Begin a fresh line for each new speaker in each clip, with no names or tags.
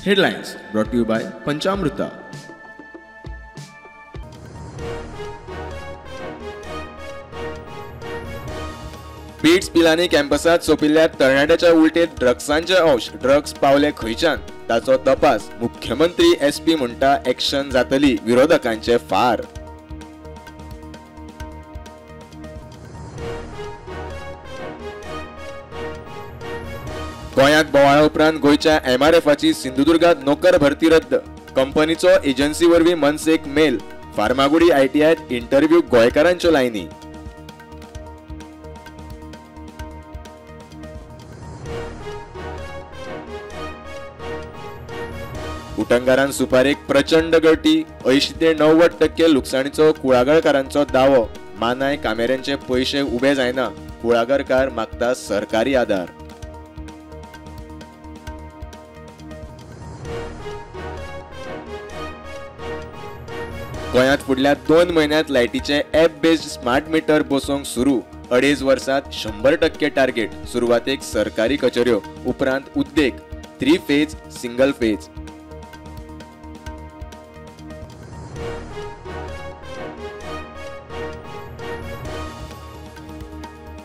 Headlines brought to you by Panchamruta. BITS Pilani कॅम्पसात सोंपिल्ल्या तरणाट्याच्या उलटेत ड्रग्सांचे अंश, drugs पावले खंयच्यान ताचो तपास, मुख्यमंत्री एसपी म्हणटा एक्शन जातली, विरोधकांचे फार. गोंयांत बोवाळा उपरांत गोंयच्या एमआरएफाची सिंधुदुर्गात नोकर भरती रद्द, कंपनीचो एजन्सी वरवीं मनसेक मेल, फार्मागुडी आयटीआयत इंटरव्यू गोंयकारांच्यो लायनी. उटंगारान सुपारेक प्रचंड गळटी, 80 ते 90% लुकसाणीचो कुळागरकारांचो दावो, मानाय कामेऱ्यांचे पयशे उबे जायना, कुळागरकार मागता सरकारी आदार. गोंयांत फुडल्या 2 म्हयन्यांत लायटीचे ॲप बेस्ड स्मार्ट मिटर बसोवंक सुरू, 2.5 वर्सांत 100% टार्गेट, सुरवातेक सरकारी कचेऱ्यो, उपरांत उद्देग, 3 फेज सिंगल फेज.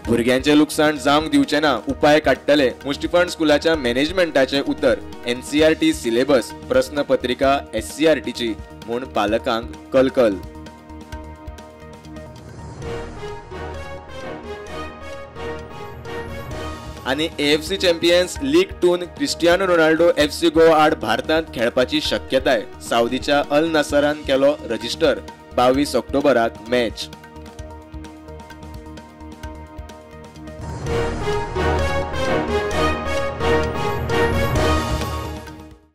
भुरग्यांचें लुकसाण जावंक दिवचें ना, उपाय काडटले, मुष्टिफंड स्कुलाच्या मॅनेजमेंटाचें उतर, एनसीआरटी सिलेबस, प्रस्नपत्रिका एससीआरटीची म्हूण पालकांक कलकल. आनी AFC champions league 2 Cristiano Ronaldo FC Goa आड भारतांत खेळपाची शक्यताय, सावदीच्या अल नसरान केलो रजिस्टर, 22 ऑक्टोबराक मॅच.